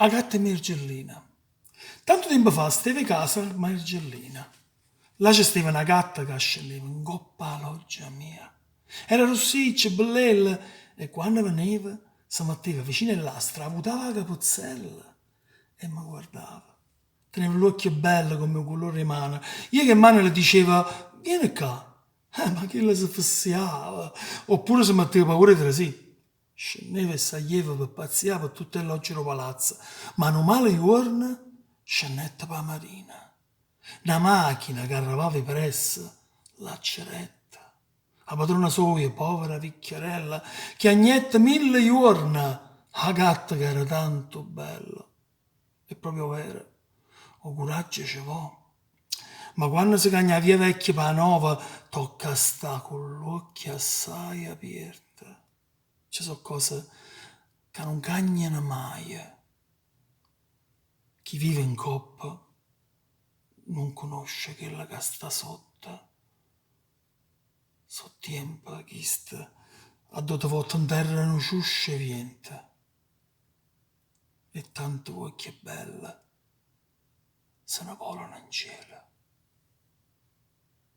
'A gatta 'e Mergellina. Tantu tiempo fa steva 'e casa a Mergellina. Là ce steva na gatta ca scenneva 'ncoppa 'a loggia mia. Era russiccia, bellella, e quanno veneva se metteva vicino 'e llastre, avutava 'a capuzzella e me guardava. Teneva ll'uocchie belle comme 'o culore 'e mano. Io cu 'e mane le diceva, Viene ccà. Eh, ma chella se fessiava, oppure se metteva paura 'e trasì. Scenneva e saglieva pe pazzià pe tutt' 'e logge d' 'o palazzo, ma nu male juorno scennette p' 'a marina. Na machina ca arrevava 'e pressa l'accerette. 'A padrona soja, povera vicchiarella, chiagnette mille juorne 'a gatta ca era tanto bella. È proprio overo, 'o curaggio ce vò. Ma quanno se cagna 'a via vecchia p' 'a nova, tocca a stà cu ll'uocchie assaje apierte. Ce so' cose ca nun cagnano maje. Chi vive 'ncoppa nun cunosce chella ca sta sotto. So' tiempe chiste addò te votta 'nterra nu ciuscio 'e viento e tante uocchie belle se ne volano 'ncielo.